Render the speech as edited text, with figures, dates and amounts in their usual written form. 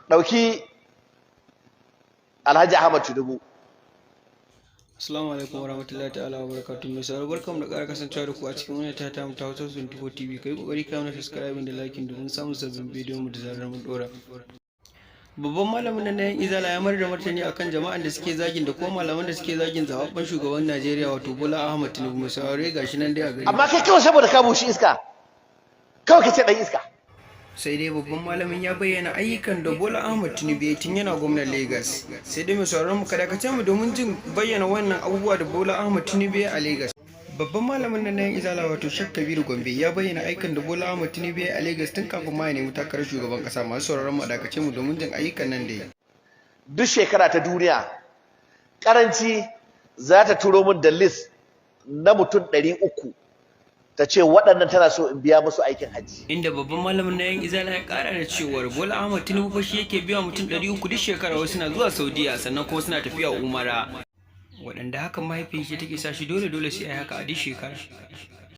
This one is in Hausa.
Ɗauki Alhaji Ahmad Tinubu. Assalamu alaikum warahmatullahi ta'ala wa barakatuh. Mai sauraro, barkamu da ƙara kasancewa da ku a cikin wannan ta ta Hausa 24 TV. Kai kokari ka mana subscribe da liking domin samun sabbin bidiyon mu da zarar mun dora. Babban malamin nan na yan Izala ya mayar da martani akan jama'an da suke zagin da kuma malaman da suke zagin zababben shugaban Najeriya, wato Bola Ahmed Tinubu. Mai sauraro, gashi nan dai a gari. Amma kai kawai saboda ka bushi iska, kawai ka ce ɗan iska. Sai dai babban malamin ya bayyana ayyukan da Bola Ahmed Tinubu ya tun yana gwamnan Lagos. Sai dai mai sauraron mu, kada ka mu domin jin bayyana wannan abubuwa da Bola Ahmed Tinubu ya a Lagos. Babban malamin nan na yan Izala, wato Sheikh Kabiru Gombe, ya bayyana ayyukan da Bola Ahmed Tinubu ya a Lagos tun kafin ma ya nemi takarar shugaban kasa. Masu sauraron mu, a dakace mu domin jin ayyukan nan da ya Duk shekara ta duniya, karanci za ta turo min da list na mutum 300, ta ce waɗannan tana so in biya musu aikin hajji. Inda babban malamin na yan Izala ya kara da cewar Bola Ahmed Tinubu fa shi yake biya mutum 300 duk shekara, wasu na zuwa Saudiya, sannan kuma suna tafiya umara, waɗanda hakan mahaifin shi take sa shi dole dole sai a yi haka a duk shekara.